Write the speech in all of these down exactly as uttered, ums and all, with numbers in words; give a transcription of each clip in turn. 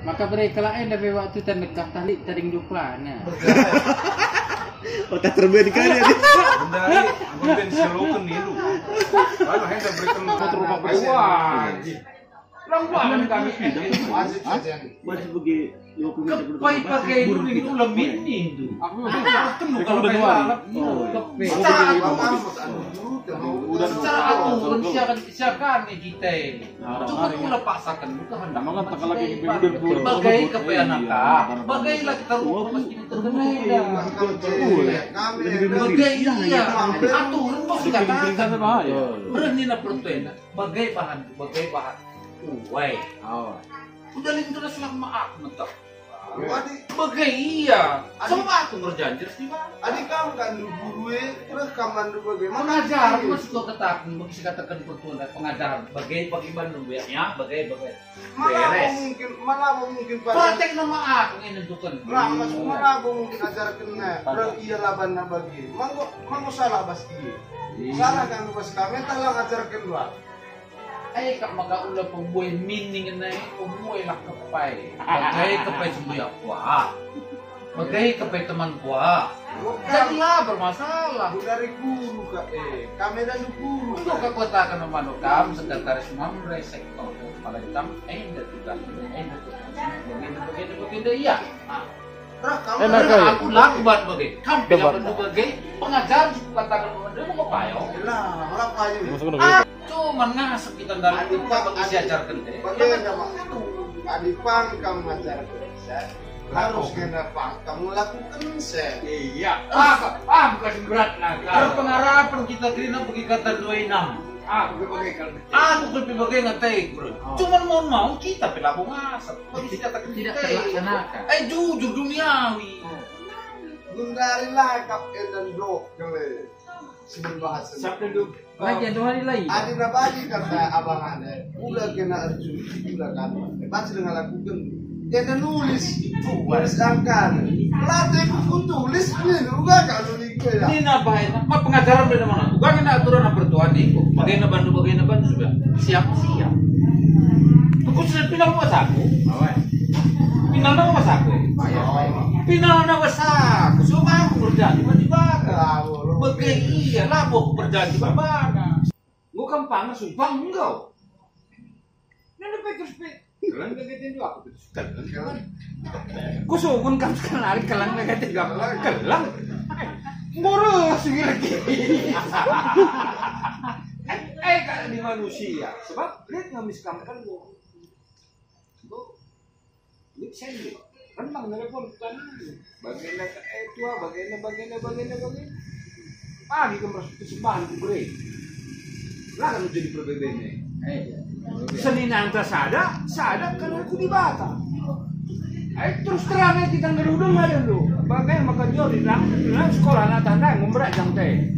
Maka bere kalak enda pe waktu tandekah tah lit tading duklana. Otak terben kali ya. Bendari, aku ben seloken nindu. Lalu enda berikan motor rumah. Wah, anjing. Lambangan kami. Wajib saja. Wajib bagi Kepai pakai dulu ini ulah mini itu. Aku kan bukan pakai lalap. Secara aturan, secara aturan siakan, siakan nih kita ini. Cuma ulah paksakan juga hendak. Memang tak lagi Bagai kepai anak. Bagailah kita rumah mesti terkena ya. Bagai iya. Aturan bos katakan. Berani nak pertenda. Bagai bahan, bagai bahan. Uwai. Oh. Udah lintu dah selama aku mentah. Wadi. Bagai iya. Adi. Sama aku berjanji ras Dibata. Adi kam kan guru e, terus kam mandu bagai. Pengajar masih kau katakan, bagi saya katakan pertuan pengajar. Bagai, bagi Bandung ya, ya, bagai, bagai. Mana beres. Mungkin, mana mungkin pada. Praktek nama aku ini nentukan. Ramas mana mungkin ajarkan. Terus iya laban bagai. Manggo, manggo salah bas iya. Iya. Salah kan bas kami, tolong ajarkan dua. Eh, kak maka ula pembuai mining nai, pembuai lah kepai. Bagai kepai sembuya kuah. Bagai kepai teman kuah. Bukan. Jadilah bermasalah. Bukan dari guru kak, eh. Kami dan guru. Untuk kak katakan mano kam, sekretaris Mamre, sektor kepala hitam, eh, enda tugas, eh, enda tugas. Begini, begini, begini, iya. Ah. Enak kali. Aku laku buat bage. Kam pila pendu bage, pengajaran si kukataken bage, mau payo. Lah, malah payo. Masuk kena Ah, cuman ngasep kita dari itu, Pak, kita bagi adi, siajarkan deh. Bagaimana, Pak? Adi pang kam ngajarkan saya, harus kena pang kam ngelakukan saya. Iya. Ah, ah, bukan berat lah. Berpengharapan kita kerina bagi kata dua enam. Ah, bukan bage kalau. Aku lebih bage ngatai, bro. Oh. Cuman mau mau kita pelaku ngasep. Bagi kita tak Tidak terlaksanakan. Eh, jujur duniawi. Gundari lakap edan doh kele. Simen bahasa. Sabtu du. Lagi ada hari lain. Adi na bagi kata abang ane. Ula kena erju, ula kan. Baca dengan lakukan. Kena nulis. Nulis angkan. Latih ku tulis ni, uga kan nulis gue ya. Ini na bahaya. Ma pengajaran beda mana? Uga kena aturan pertuan ni. Bagaimana bandu, bagaimana bandu sudah. Siap, siap. Aku sudah pindah rumah saku. Pindah rumah saku. Pindah rumah saku. Cuma aku kerja di mana? Bage iya, labo aku berjanji babana. Enggo kam panger sumpah enggo. Nanda pe terus pe. Keleng kageten juga aku terus keleng. Ku sugun kam sekalari keleng kageten juga keleng. Ngurus lagi. Eh, eh, kalau di manusia, sebab lit ngamis kam kan. Enggo. Ini sendiri. Kan bang nelpon bukan. Bagenda ke, eh, tua, bagenda, bagenda, bagenda, bagenda. Pagi ke merasa kesembahan ku bere. Lah kan jadi perbebene. Eh, iya. Seninanta sada, sada kan aku Dibata. Eh, terus terang aja kita ngerudeng ada lu. Bagai maka jauh di dalam, di dalam sekolah anak tanda ngumberak jam teh.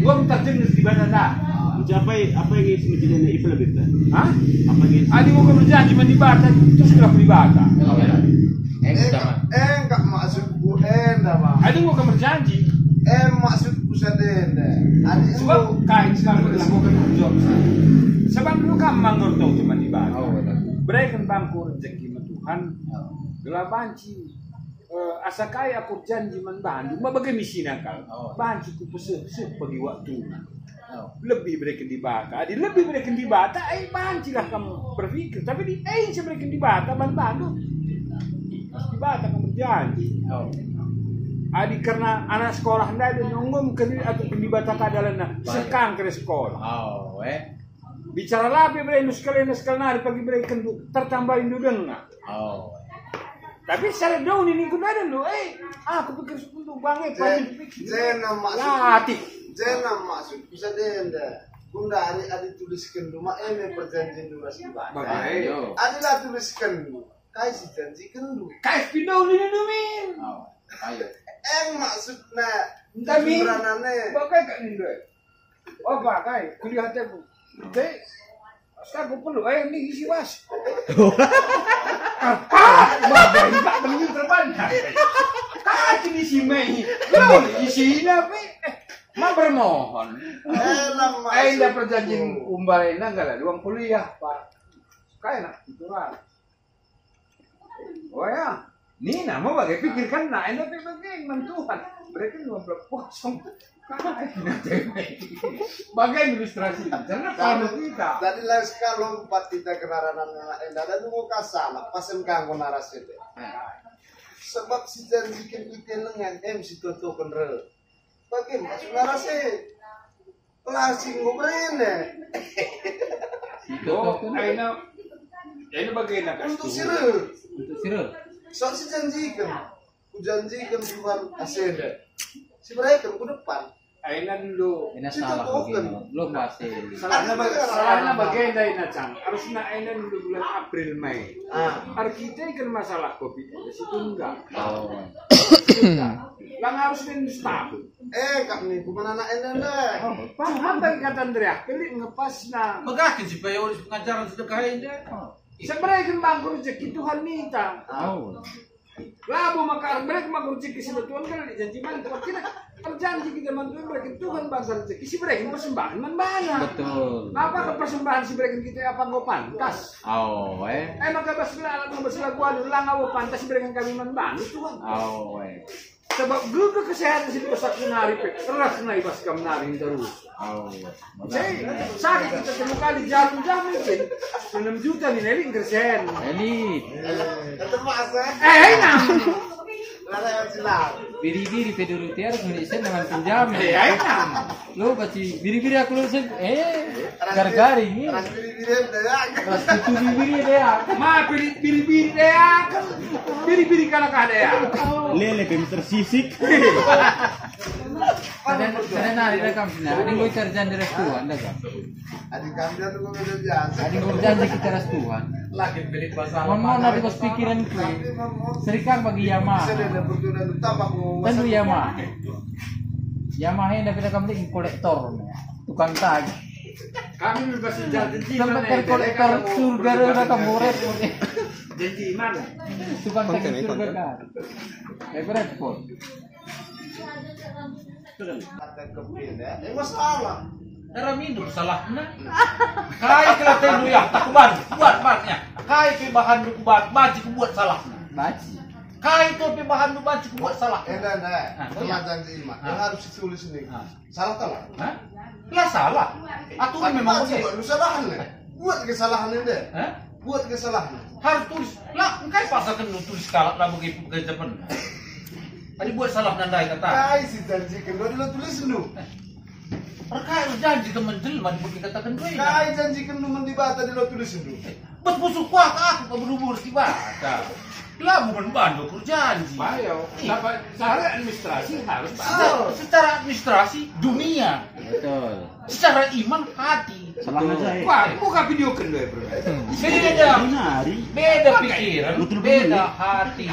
Gua minta jenis di badan dah. Mencapai apa yang ingin menjadi anak Ibrahim itu? Hah? Apa yang ingin Adi gua berjanji man Dibata, terus gerak Dibata. Eh, enggak maksudku enda, Bang. Adi gua berjanji. Eh, maksudku sadenda. Adi sebab kain sekarang berlakukan berjuang. Sebab dulu kam manggur tau cuman Dibata. Oh, betul. Bereken bangku rezeki man Tuhan. Oh. Gelah banci. Eh, asa kai aku janji man bandu, ma bage misina kal. Oh. Banci ku peseh-peseh pagi waktuna. Oh. Lebih bereken Dibata. Adi lebih bereken Dibata, eh, bancilah kam berpikir. Tapi di, eh, si bereken Dibata man bandu. Pas Dibata kam berjanji. Oh. Adi kerna anak sekolah ndai dan nunggu mungkin atau Dibata keadalan nah, baik. Sekang kere sekolah. Oh, eh. Bicara lape bere nu sekali, nu sekali nari pagi bere kendu, tertambahin du denga. Oh. Tapi secara doni ningku dadan do, eh, aku pikir sepuluh banget, paling pikir. Jena maksud. Latih. Jena maksud bisa denda. Gundari adi tulisken duma eme perjanjian dua si Bata. Bagai, yo. Adi la tulisken, kai si janjiken du? Kai si pindah uli dumin. Oh, ayo. Eng maksudna. Kami. Bagai kak nindu. Oh, pakai kuliah ateku. Dek, aku perlu, eh, ini isi was. Ah, bah, bah, ini pak beli terban. Kaki ini si Mei. Lo isi ini apa? Eh, ma bermohon. Eh, indah perjanjian umbal ini enggak ada uang kuliah, Pak. Kayak nak ituran. Oh ya, nina me bage pikirkenna, enda pe bage man Tuhan. Bereken dua belas kosong. Bage ilustrasi, jangan kalau kita. Jadi, lain sekali lompat kita kerana anak enda, dan nunggu kasala, pasen kanggo narasi deh. Sebab si janjiken ite lengan, em si totoken reh. Bage maksud narasi? Lasing enggo berene. Oh, aina, aina bagena kas untuk tu. Sire. Untuk sire. Soal si janjiken. Kujanjiken Tuhan asenda. Si bereken ku depan. Aina lu. Ina si salah totoken. Begini. Lu masih. Salahna bag-, salahna bagenda ina, Cang. Harusna aina lu bulan April, Mei. Ah. Erkiteken masalah covid ini si tunggal. Oh. Lang harus den setahun. Eh, kap ni, kuman anak enda ndai. Paham bagi kata nderiah, kelik ngepasna. Megahken si payo di pengajaran sedekah enda. Sebereken bangku rezeki Tuhan minta. Oh. Labo maka bereken bangku rezeki si Tuhan kan dijanji man Tuhan. Kita erjanji kita man Tuhan, bereken Tuhan bangsa rezeki, si bereken persembahan man bana. Betul. Apa ke persembahan si bereken kita apa enggo pantas? Oh, eh. Eh, maka bas lagu, bas lagu anu, lang enggo pantas si bereken kami man bana Tuhan. Oh, eh. Sebab gegeh kesehatan si dosa nari pe, reh nai bas kam nari terus. Oh. Jadi, sakit kita telu kali jarum jam mungkin. Enam juta nih, Neli ngersen. Neli. Terpaksa. Eh, enam. Biri-biri pe dulu tiar, ngersen dengan pinjam. Eh, enam. Lo, baci biri-biri aku lo sen, eh, gargari ni. Ras biri-biri deh, ya. Ras tutu biri-biri deh, ya. Ma, biri-biri deh, ya. Biri-biri kalak ada, ya. Lele pe tersisik. Ada, ada nari rekam sini. Ada yang gue cari janda restuan, ada kan? Ada kami ada gue biasa. Ada yang gue janji kita restuan. Lagi pilih bahasa. Mon, mon, ada bos pikiran ku. Serikang bagi Yamaha. Tentu Yamaha. Yamaha yang dapat rekam ini kolektor, ya. Tukang tagih. Kami bebas janji. Sampai mana, kolektor surga ada kamu repot. Janji mana? Tukang tagih surga kan. Eh, repot. Ada kepindah. Eh, masalah. Cara minum salahna. Kai kelatendu ya, tak kuban, buat matnya. Kai pe bahanndu kuban, banci kubuat salahna. Banci. Kai tu pe bahanndu banci kubuat salahna. Enda, enda. Ah, oh ya. Janji ima. Ah. Yang harus ditulis ini. Ah. Salah tak lah? Hah? Lah salah. Aturan memang banci oke. Buat lu salahan le. Buat kesalahan enda. Hah? Buat kesalahan. Harus tulis. Lah, engkai paksaken lu tulis kalak lah bagi pekerja pernah. Tadi buat salah nandai kata. Kai si janjiken lu adalah tulis lu. Erkai erjanji temen jelma dibagi kataken duena. Kai janjiken lu man Dibata di lo tulis lu. Bas pusuh kuah aku kau berhubung Dibata. Lamu man bando kurjanji. Ayo, iya. Sampai secara administrasi harus secara, secara administrasi dunia. Betul. Secara iman hati. Salah aja, eh. Wah, buka video kedua, bro. Beda. Beda pikiran, beda hati.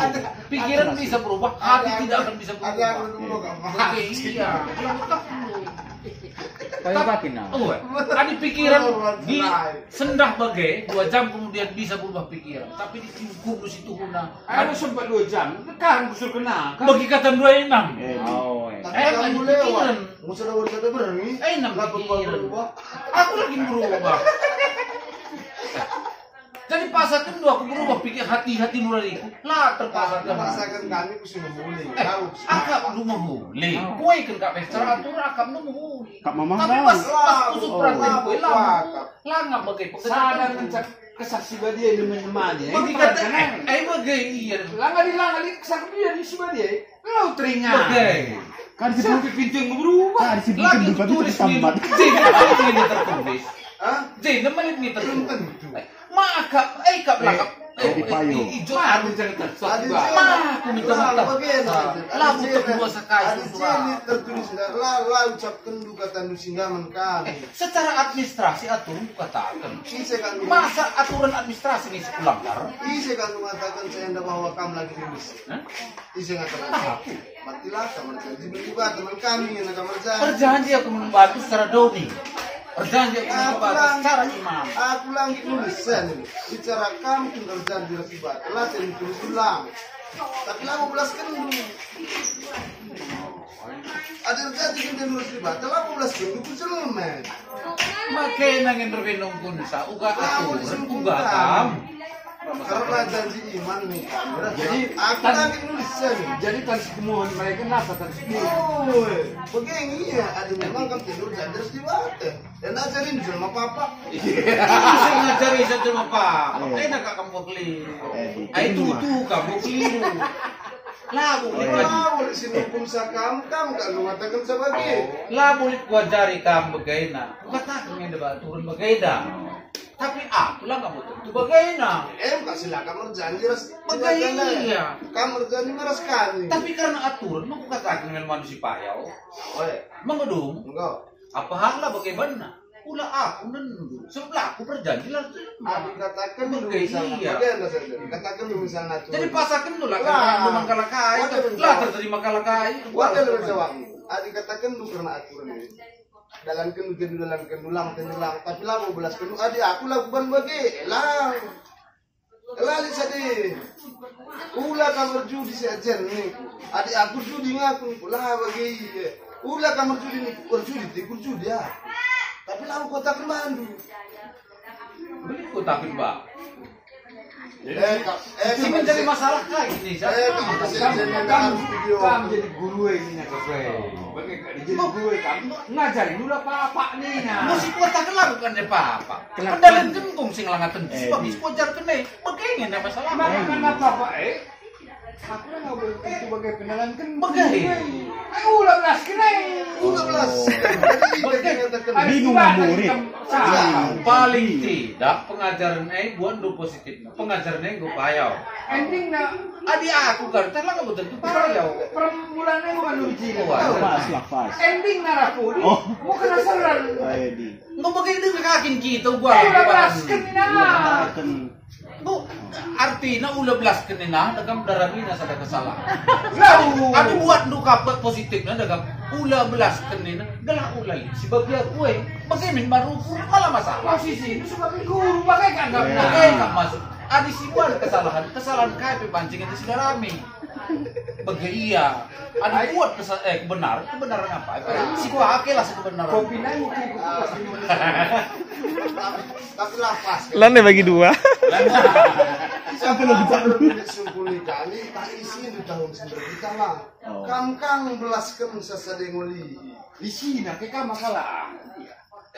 Pikiran bisa berubah, hati tidak akan bisa berubah. Ada yang dulu, Kak. Oke, iya. Yang tetap dulu. Kayak apa, Kina? Oh, ada pikiran di sendah bage, dua jam kemudian bisa berubah pikiran. Tapi di hukum lu situ guna. Aku sempat dua jam, kan kusur kena. Bagi kata dua enam. Eh, oh, eh. Tapi eh, kamu lewat. Pikiran. Musa lewat kata bereng. Eh, enam pikiran. Aku lagi berubah. Jadi pasaken dua aku berubah pikir hati-hati nuraniku. Lah terpaksa. Pasaken kami ku sini muli. Eh, akap lu mehuli. Kue kan kak pesta atur akap lu mehuli. Kak mamah. Tapi pas, pas kusuk perhatian kue lah. Lah ngapa kayak pekerjaan? Sadar mencak Kesah si badia ini menemani. Bagi kata, eh, eh, bagi, iya. Langgali, langgali, kesah dia di si badia. Lo teringat. Bagi. Kan si sampai pintu yang berubah. Kan si lagi pintu tulis ini. Jadi, ini tertulis. Hah? Jadi, menit ini tertulis. Belum tentu. Eh, maka, eh, kap lakap. Eh, eh, di payung. Ijo aku jangan tertulis. Mah, aku minta maaf. Lagu kedua sekali. Ada sini tertulis, la, la ucapken duka tandu singgaman kami. Secara administrasi aturan kukataken. Ise kan masa aturan administrasi ini sekulanggar? Ise kan mengatakan saya ndak bahwa kamu lagi lulus? Hah? Ise ngatakan aku? Matilah kamu janji beribadah teman kami yang akan berjanji. Berjanji aku membantu secara doni. Berjanji aku membantu secara iman. Aku lagi lulus saya ini. Bicara kamu pun berjanji beribadah. Lah saya tulis ulang. Tapi lama belas kan dulu. Ada yang jadi kita nurut Dibata, lapan belas jam, dua puluh jam, men. Make nangin renungkun sa, uga aku, uga kam. Karena janji iman nih. Jadi, aku tan- lagi nulis sen. Jadi, tan sikumohon mereka nasa tan sikumohon. Oh, begini ya, ada memang kam tidur dan terus dibata. Dan ajarin jelma papa. Iya, saya ngajari saya jelma papa. Iya. Enak kak kamu keliru. Eh, Ai, itu tutu kamu keliru. Lagu Oh, iya. Lagu si nukum sakam, kam gak lu ngatakan sebagai. Lagu lit kuajari kam begaina. Kukatakan ngenda bak turun begaina. Tapi aku lah kamu tentu begaina. Em, kasih lah kamu janji ras Begaina. Kamu janji maras kami. Tapi karena aturan mau kukatakan dengan manusia payau. Oh, iya. Mengedung. Enggak. Apa hak lah bagaimana? Ula aku nendu. Sebab aku berjanji lah. Aku katakan dulu Begaina. Misalnya. Bagaimana saja? Katakan dulu misalnya aturan. Jadi pasakan dulu lah. Lah. Kan memang kalah kai. Wajar Lah dong. Terterima kalah kai. Wajar dong jawabmu. Adi katakan dulu karena aturan ini. Dalanken, gendu dalanken, ulang, gendu ulang. Tapi labo belas gendu, adi aku lagu ban bage, lang. Lali sadi. Ula kam erjudi si ajen ni. Adi aku erjudi ngaku ni, lah bage. Ula kam erjudi ni, erjudi, ti erjudi ya. Tapi labo kota kemandu. Beli kota kemba. Eh, ka- eh, Itu kan jadi masalah kai ini, Cak? Eh, kamu Kamu, jadi kamu, video. Kamu jadi guru ini, Cak, eh. Jadi guru, kamu ngajarin dulu apa-apa nih, nah. Musik kota kan lagu kan apa-apa. Kenapa? Pendalen jengkung sing langaten, Eh, sebab di- sikuajar kene, begini ada masalah. Maka kenapa, Pak, eh? Aku lah nggak boleh itu bagai pendalan kan. Bagai. Eh, ulah belas kene. Ulah belas. Jadi, Bagai. Kata-kata. Habis Bingung dibahas murid. Sama. Paling tidak pengajaren e buat do positif. Pengajaren e enggo payau. Ending na Adi aku kan, tak lah kamu tentu payau. Perbulannya bukan uji. Wah. Pas lah, pas. Ending naraku. Oh. Mau kena serang. Ayo, di. Enggo bagi itu kakin kita, gua. Eh, ulah belas kene. Ulah belas kene. Bu, artina ula belas kenina dagam darabina sada kesalahan. Lau. Adi buat ndu kapet positifna dagam ula belas kenina gelah ula lit si bagi aku e. Bagaimana baru ukur malah masalah. Posisi itu sebagai guru, bagaimana? Iya. Bagaimana maksud? Adi si buat kesalahan, kesalahan kai pe pancing itu sudah rame. Bagi iya. Adi buat kesa- eh, kebenaran, kebenaran apa? Si pake lah si kebenaran. Kopi nangis. Tapi lapas. Lan deh bagi dua. Sampai lebih jauh. Sungkuni kami, tak isi di tahun sembilan kita lah. Oh. Kam kang belasken sasade ngoli. Isi nak ke kam masalah.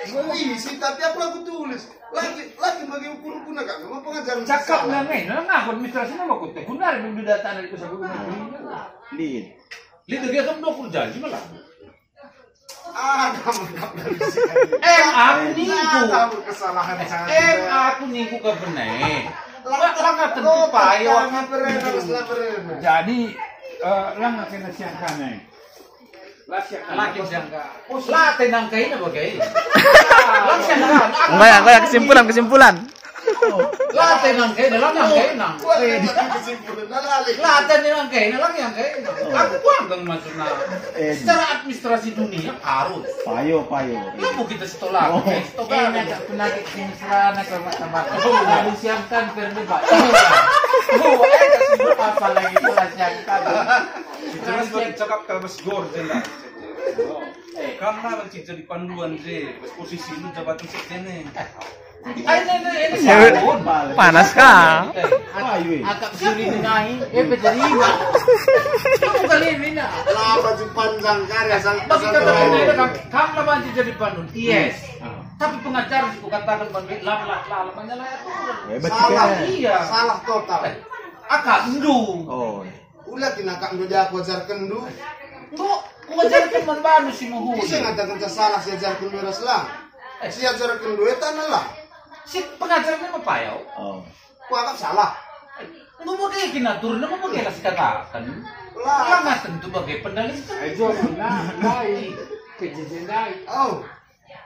Eh, ngoli isi, tapi apa aku tulis? Lagi, lagi bagi ukur-ukur nak kami mau pengajaran Cakap kesalahan. Nang eh, nang aku administrasi nama aku teh. Kunar dulu data dari pusat guru. Lid. Lid, dia kan udah kerja, gimana? Ah, kamu tak bisa. Em, aku niku. Nah, kamu kesalahan saya. Em, aku niku ke bene. Lah, lah, ngaten ku payo. Lah, bener, harus lah, bener. Jadi, eh, lang kena siangkan, eh. Lah, siangkan. Makin siangkan. Lah, tenang kaina bagai. Lah, siangkan. Enggak ya, enggak ya, kesimpulan, kesimpulan. Late nang kena, lang yang kena. Late nang kena, lang yang kena. Aku bangga maksudna. Eh. Secara administrasi dunia harus. Payo, payo. Lalu kita sekolah, Oh. eh, sekolah. Eh, nak penyakit mesra, nak sama-sama. Lalu siangkan per debat. Oh, eh, tak sebut apa lagi, itulah siangkan. Jelas bagi cakap kalau mas gor, jelas. Karena masih jadi panduan je, posisi lu jabatan sekjen nih. Ayo, ini, ini, ini, Cewek siapa? Panas kah? Ayo, eh. Akap suri menahi, eh, peterima. Kamu kali ini, nak. Lah, baju panjang karya sang Bagi kata saya, kamu, kamu lah banci jadi panun. Yes. Ah. Tapi pengajaran si kukatakan, Bang, lama lah, lama menyalahi aturan. Eh, betul. Salah. Iya. Salah total. Eh, akak ndu. Oh. Ula kin akak ndu dia kuajarkenndu. Enggo, kuajarken man bandu si muhuli. Ise ngatakenca salah siajarkenndu ras lang? Eh. Siajarkenndu e tanah lang. Si pengajaran apa ya? Oh. Kuakap salah. Enggo bage kin aturna, enggo bage lah sikataken. Lah. Lah ngaten tu bage pendalil. Ejo, nah, ndai. Kejadian ndai. Oh.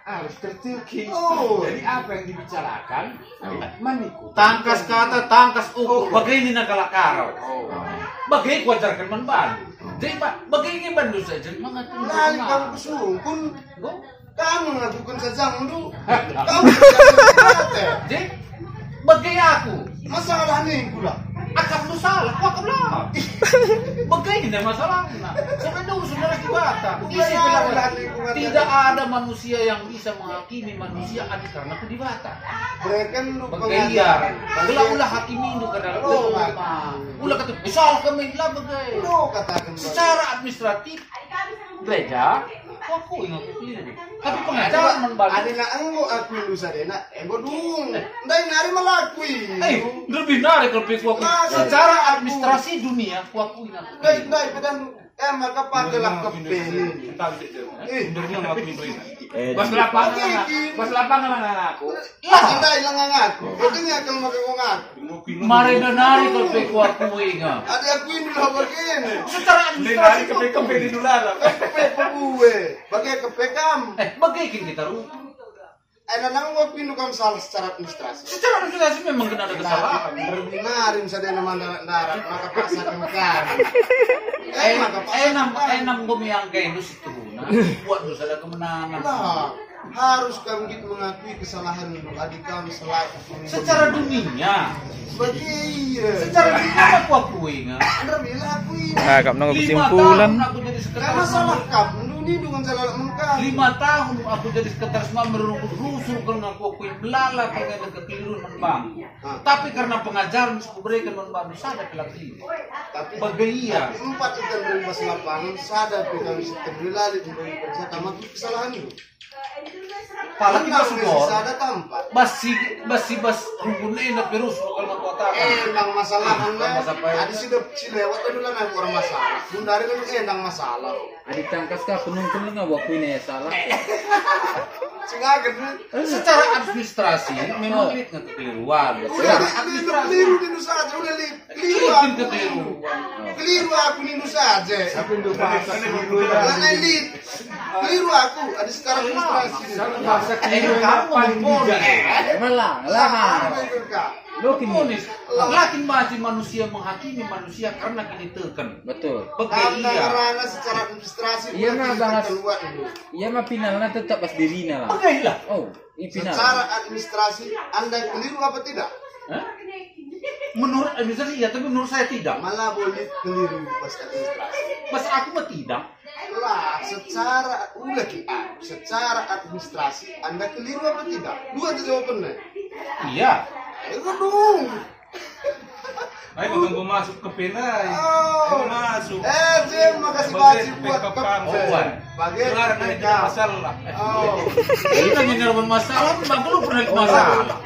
Harus tertuki. Oh. Jadi apa yang dibicarakan, Oh. meniku. Tangkas kata, tangkas ukur. Oh. Bage nina kalak Karo. Oh. Bage kuajarken man bandu. Oh. Jadi, Pak, bage nge bandu saja mengatur Lali rumah. Kamu kesungkun. Enggo? Kamu ngakuken saja ndu. Kamu saja ndu. Jadi, bage aku. Masalah ni pula. Akapndu salah, kuakap la. Bage nina masalahna. Sampai dulu saudara Dibata. Isi benar. Tidak ada manusia yang bisa menghakimi manusia adi karena ku Dibata. Bage ia. Gelah ulah hakimindu kada lemah. Ulah kata, "Eh, salah kami," la bage. Secara administratif, gereja, aku ingat keliru. Tapi pengajaran man bagi. Adina enggo aku indu sadena, enggo dung. Ndai nari melakui. Eh, lebih nari kalau aku. Secara administrasi dunia, kuakui. Ndai, ndai, pedang, eh, maka pakailah kepe ini. Eh. Bas lapangan, bas lapangan aku. Lah, ndai lah ngaku. Kau dengar kalau maka kau ngaku. Mari nari kepe kuakui nga. Adi aku ini lah begini. Secara administrasi kepe-kepe di dulara. Kepe pebue. Bage kepe kam. Eh, bage kin kita ru. Eh, nanang gua pindu kam salah secara administrasi. Secara administrasi memang kena ada kesalahan. Lebih narin sadena mandarat-darat, maka paksa kengkang. Eh, maka paksa enam, kengkang. Enam gumi angka itu situhuna, buat dosa ada kemenangan. Nah, harus kam git mengakui kesalahan lu, adi kam selaku pemimpin. Secara dunia. Bagi iya. Secara dunia aku akui, nga. Anda bela akui. Nah, kam nunggu kesimpulan. Lima tahun aku jadi sekretaris. Karena salah kap, lu ni dengan salah mengkap. Lima tahun aku jadi sekretaris, ma merungkut rusur karena aku akui melala karena ada kekeliruan man bank. Ah. Tapi karena pengajaran yang kuberikan man bank, sada pelaku. Tapi bagi iya. Tapi empat ikan dari pas lapangan, sada pelaku setelah lalu memberi kerja sama kesalahan itu. Pala kita sudah. Bas si, bas si, bas rukun enda perus kalau mau kota. Endang masalah anda. Adi sudah si lewat itu lah orang masalah. Bundari kan endang masalah. Adi tangkas kah penungkun nggak waktu ini ya salah. Sengaja. Secara administrasi memang lit nggak kekeliruan. Udah, administrasi. Keliru di Nusa aja, udah lit. Keliru aku. Keliru aku nindu saja. Tapi ndu bahasa keliru ya. Lah, lain lit. Keliru aku, ada secara administrasi. Kalau bahasa keliru kamu paling bijak. Malah, lah. Lo kini. Lakin masih manusia menghakimi manusia karena kini teken. Betul. Bagi iya. Karena secara administrasi. Iya, nah, bahas. Iya, mah finalnya tetap pas dirina lah. Bagi lah. Oh. Ipina. Secara administrasi, Anda keliru apa tidak? Hah? Menurut administrasi iya, tapi menurut saya tidak. Malah boleh keliru pas administrasi. Pas aku mah tidak. Lah, secara, ulah ki aku, secara administrasi Anda keliru apa tidak? Dua tuh jawabannya. Iya. Ayo dong. Ayo, tunggu masuk ke pena. Oh. Ayo masuk. Eh, Jim, makasih banyak buat ke pekam. Bagi kelar, nah, tidak masalah. Oh. Ini kan yang ngerban masalah, maka lu pernah masalah.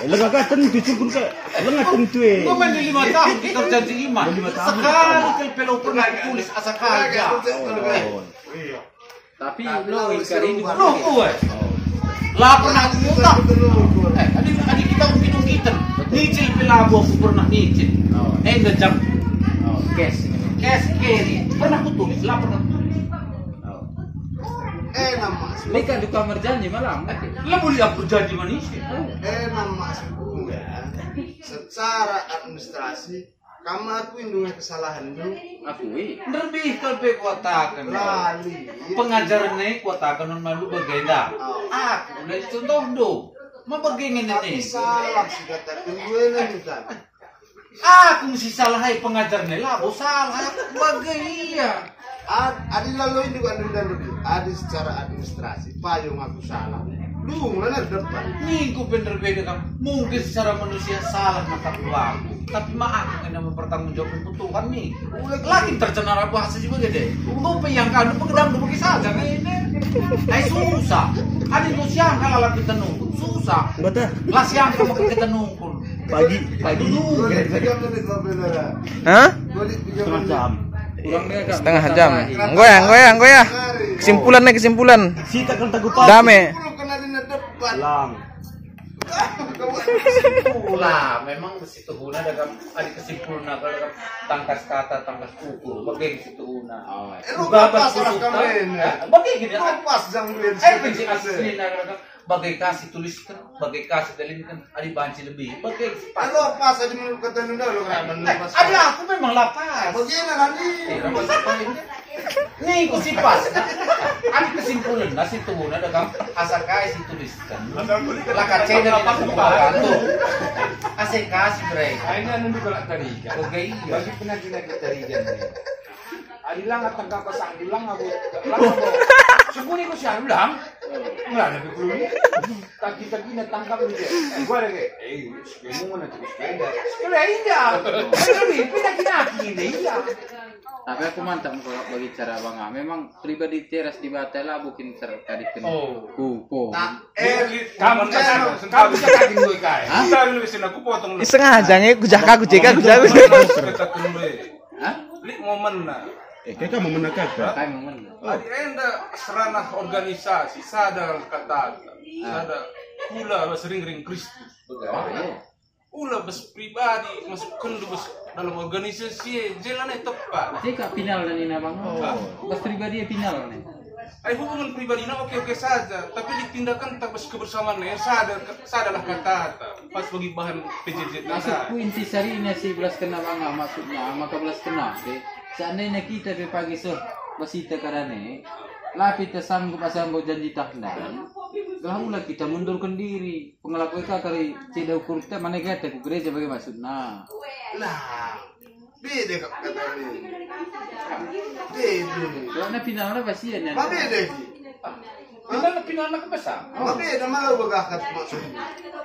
Lega ka tentu cukup ke. Lega tentu, eh. Gua main di lima tahun kita janji iman. Lima tahun. Sekali kali pelo pernah tulis asa kerja. Oh. Iya. Tapi lo ingkari juga. Lo kuat. Lah pernah aku ngutang. Eh, adi, adi kita ungkit-ungkiten. Nyicil pe labo aku pernah nyicil. Oh. Enda jam. Oh, cash. Cash carry. Pernah aku tulis, lah pernah aku tulis. Oh. Eh, nama. Ini kan juga merjanji malam. Lah boleh aku janji manis. Eh, nama. Secara administrasi Kam akui ndunga kesalahenndu? Akui. Nderbih kal pe kuataken. Lali. Pengajarenna kuataken non malu bagenda. Oh. Aku la contohndu. Ma bage ngene. Tapi salah si kataken duena nih, kan? Aku si salah ai pengajarenna, labo salah. Bage ia. Ad-, adi laloi ndu kan ndu dan lebih. Adi secara administrasi, payung aku salah. Dung, mana depan? Ningku bener beda kam. Mungkin secara manusia salah nangkap aku. Tapi ma aku kena mempertanggungjawabkan ku Tuhan nih. Lakin tercemar bahasa juga gede. Engkau pe yang kanu pegedam dulu kisah jangan ini. Ai susah. Adi kau siang kalah kita nunggu. Susah. Betul. Lah siang kamu kita nunggu. Pagi, pagi. Hah? Setengah jam. Kurang dia, Kak. Setengah jam. Enggak ya, enggak ya, enggak ya. Kesimpulannya, kesimpulan. Dame. Lang. Lah, memang situhuna dagang adi kesimpulan dagang tangkas kata, tangkas ukur, bagi situhuna. Oh. Eh, lu pas orang kamu ini. Bagi gini. Lu pas jangan duit. Eh, benci asli dagang. Bage ka situlisken, bage ka sidalinken, adi banci lebih, bage sipas. Alo, pas aja menurut kata nunda lo, kan? Adi aku memang lapas. Bagaimana nanti? Eh, apa siapa ini? Nih, ku sipas. Adi kesimpulan, nah, situhuna dagang asa kai situlisken. Laka cedar apa kubahan tuh. Kasih, kasih, bre. Aina nundu kalak Tarigan. Oke, iya. Bagi penagih-nagih Tarigan, bre. Adi lang atang kapa sang lang aku. Lang aku. Sungguh ni ku si lang. Ngelana pe kulu ni. Tagi-tagi na tangkap ni dia. Eh, gua ada ke. Eh, sepeda mana tu sepeda? Sepeda indah. Kalau ni, penagih-nagih ini, iya. Tapi aku mantap mengkolak bagi cara Abang. Ah, memang pribadi teras di bata lah bukin terkadikkan. Oh. Kupo. Nah, eh, kamu jangan, kamu jangan gue kai. Hah? Kita dulu sini aku potong dulu. Ih, sengaja nge, kujah aku, cek aku, cek aku. Kita dulu. Hah? Lik momen nah. Eh, kayak kamu menakar, kan? Kayak momen. Adi enda serana organisasi, sada kata, sada kula sering ring Kristus. Betul. Oh, iya. Ula bas pribadi, masuk kendu bas dalam organisasi e, jelan e tepat. Cika final dan ina bang. Oh. Bas pribadi e final ne. Ai hubungan pribadi na oke-oke saja, tapi ditindakan tak bas kebersamaan e, sada, sadalah kata tak. Pas bagi bahan P J J. Maksudku inti sarina si belas kena bang, maksudnya, maka belas kena, oke. Seandainya kita pe pagi seh bas ita karane, la pe ita sanggup asa enggo janji tah ndai, gelah ula kita mundurken diri. Pengelaku e ka kari ceda ukurta, mana kata ku gereja bage maksudna? Lah, beda kap kata ni. Beda. Karena pinangna pasian ya. Ma beda ki. Pinangna, pinangna ke besar. Ma beda, malau bagah kat maksud.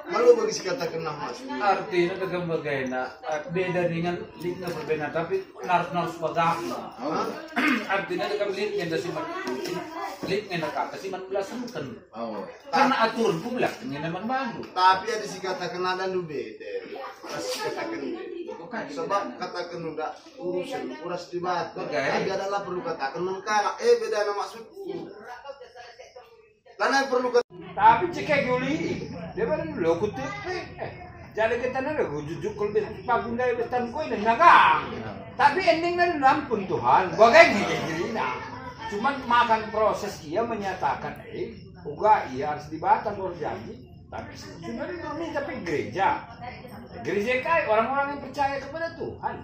Malau bagi si katakenna maksud. Artina kagam bagena, eh, beda dengan likna berbeda, tapi narus-narus bagahna. Oh. Artina kagam likna si mat, likna kata si mat belasken. Oh. Karena aturku belasken ngena man bandu. Tapi ada si kataken ada ndu beda. Pas kataken beda. Sebab kataken ndu ndak urusan uras Dibata. Oke. Tapi adalah perlu kataken man kalak. Eh, beda na maksudku. Karena perlu kat- Tapi cek kayak guli. Dia baru lo kutuk. Eh, jadi kita nada jujuk kalau bes pagundai betan koi dan nagang. Tapi endingnya ampun Tuhan. Bagai gini-gini nah. Cuman makan proses ia menyatakan, eh, uga ia harus dibatang baru jadi. Tapi sebenarnya kami tapi gereja. Gereja kai orang-orang yang percaya kepada Tuhan.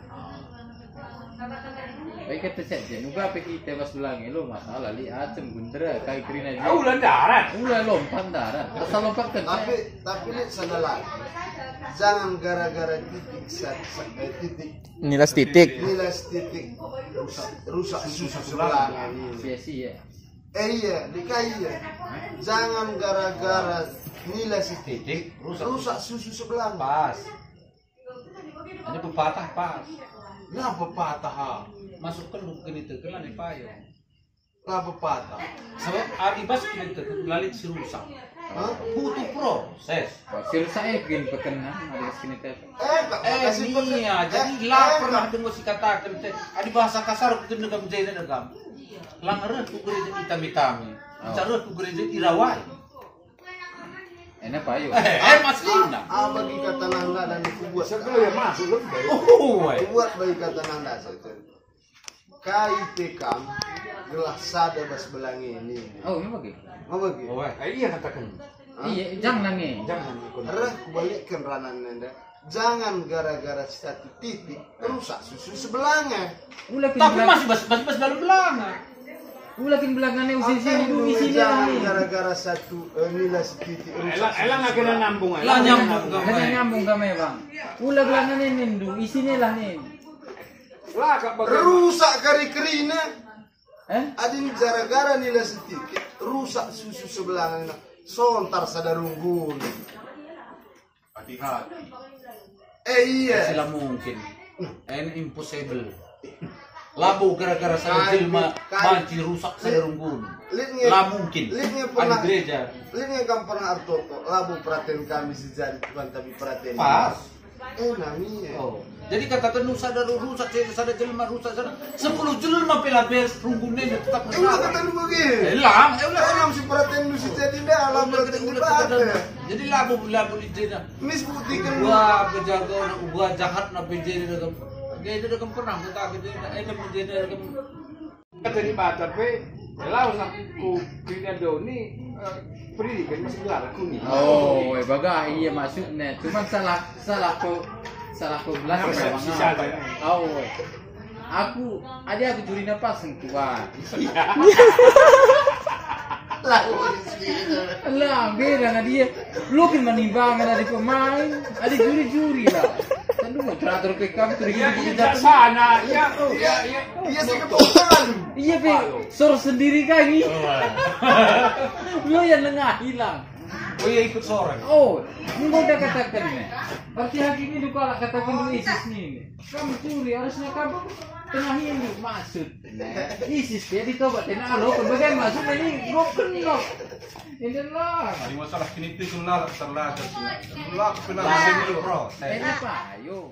Baik kata saja, nuga pe kita bas belange lo masalah li acem gundera kai kerina je. Ula darat. Ula lompat darat. Asal lompat kan. Tapi, tapi lihat sana lagi. Jangan gara-gara titik sa-, sa-, eh, titik. Nilai titik. Nilai titik rusak, rusak susu sebelah ini. Sia-sia. Eh, iya, dika iya. Jangan gara-gara nilai setitik rusak susu sebelah. Pas. Ada pepatah pas. Nah, pepatah, ha. Masuk ke luk geni tekelan di payung. Nah, pepatah. Sebab ari bas geni tekelan lalit si rusak. Hah? Butuh proses. Si rusak eh geni pekenna, ari bas geni tekelan. Eh, tak Eh, makasih iya, pekenna. Jadi Eh, lah eh, pernah tak. Dengar si katakan teh. Adi bahasa kasar, aku tuh negam jena negam. Lang reh ku gereja itami-tami. Oh. Nca reh ku gereja irawai. Enak, Pak, ayo. Eh, eh, Mas Lina. Ah, bagi kata nanda dan kubuat. Sebelum ya masuk, lu baik. Oh, woi. Kubuat bagi kata nanda saja. Kai tekam gelah sada bas belange ini. Oh, ini bagi. Mau bagi? Oh, woi. Eh, iya katakan. Hah? Iya, jangan nangis. Jangan ikut. Reh kubalikken ranan nenda. Jangan gara-gara satu titik rusak susu sebelanga. Ula kin Tapi belang- masih bas, bas, bas dalam belanga. Ula kin belangane usi Apa sini yang dulu isinya jangan nih. Gara-gara satu, eh, nilai setitik rusak Elang, susu elang akhirnya sebelanga. Nyambung, Lah elang nyambung nyambung. Kami. Hanya nyambung kami, Bang. Ula belangane nindu, isinya lah nih. Lah, Kak, bagaimana? Rusak kari kerina. Eh? Adin gara-gara nilai setitik rusak susu sebelanga. Sontar sada runggun. Hati-hati. Eh, iya. Sila mungkin. Eh, ini impossible. Labo gara-gara sada Kai, jelma kai. Banci rusak sada runggun. Lit nge-, La mungkin. Lit nge Adi pernah, gereja. Lit nge kam pernah ertoto, labo peraten kami si jadi Tuhan, tapi peraten Pas. Eh, nami, eh. Oh. Jadi katakan nu sada ru-, rusak, sada, sada jelma rusak, sada sepuluh jelma pe la beres, runggunna tetap Eh, udah rusak. Kata lu bagi. Eh, lang, eh, udah. Eh, lang si peraten lu si jadi dah, alam Udah peraten kata, di udah kata, bate. Jadi labo, labo di jena. Mis buktikan lu. Wah, bejaga, wah, jahat, na bejena, dagem. Dia itu dagem pernah, kata, kata, eh, dagem, dagem. Kata di mata pe, lau nak ku kena doni, eh, pendidikan masih gelar aku ni. Oh, eh, bagah, iya maksudnya. Cuman salah, salah ko, salah ko gelas Apa ya, sih, bang? Salah. Oh, eh. Aku, ada aku juri napas sengkuan. Iya. Lah, beda nga dia. Lu kin manimbangan adi pemain, adi juri-juri lah. Tentu mau teratur ke kamu tuh di Ya, ya, bijaksana. Ya, ya, ya. Iya sih kebetulan. Iya, pe, sor sendiri kan ini. Lu yang nengah hilang. Oh iya, ikut sore. Oh, enggo udah katakan nih. Berarti hari ini juga lah katakan dulu ISIS nih. Kamu curi, harusnya kamu tengah ini maksud. Nah, ISIS ya ditobat dan alo, kan bagaimana maksudnya ini? Gue kenal. Ini lah. Adi masalah kinipi ku lalap terlajar. Lalap kenal senior, bro. Ini apa? Ayo.